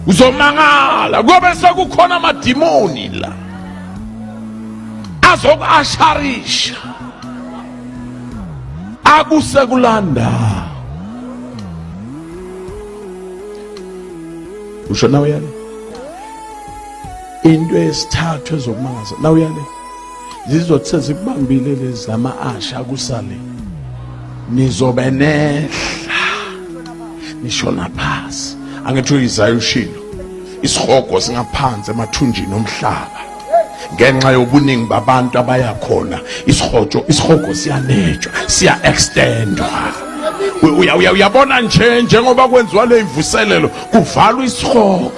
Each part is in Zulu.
Uzomangala kuyobe sekukhona amadimoni la azoku-asharisha akusekulanda. Usho nawe yale into yesithathu ezokumangaza nawe yale zizothi sezikubambile lezi lama-asha kusale nizobe nehla nishona phasi. Angithi uIsaya ushilo, isihogo singaphansi emathunjini omhlaba ngenxa yobuningi babantu abaya khona. Isihogo siyanetshwa, siya extendwa. Uyabona nje njengoba kwenziwa le imvuselelo, kuvalwa isihogo.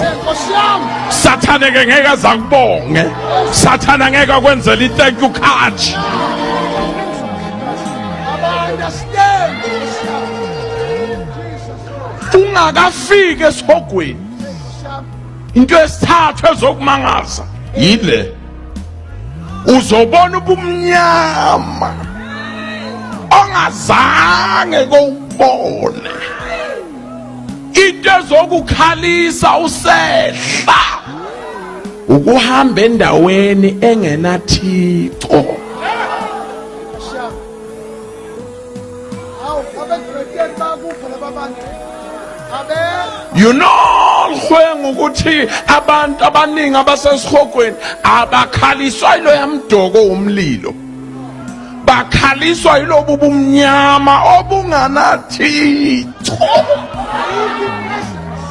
Sathane ke ngeke azakubonge, sathane ngeke akwenzele i-thank you card. Ungakafiki esihogweni, into yesithathu ezokumangaza yile: uzobona ubumnyama ongazange kowubone. Into ezokukhalisa usehla ukuhamba endaweni engenathixo. You know hlwengu ukuthi abantu abaningi abasesihogweni abakhaliswa yiloya mdoko womlilo, bakhaliswa yilobu bumnyama obunganathixo.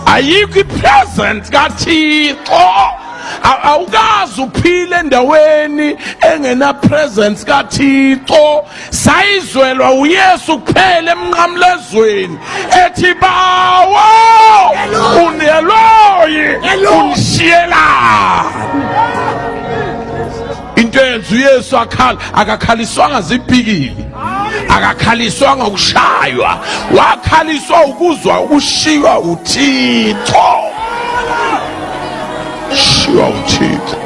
Ayikho ipresence kaThixo. Awukazi uphile endaweni engena presence kaThixo. Sayizwelwa uYesu kuphela emnqamlezweni ethi, "Bawo, uneloyi unishiyelani?" Into eyenza uYesu akhala, akakhaliswanga zipikili, akakhaliswanga ukushaywa, wakhaliswa ukuzwa ukushiywa uThixo, shiywa uThixo.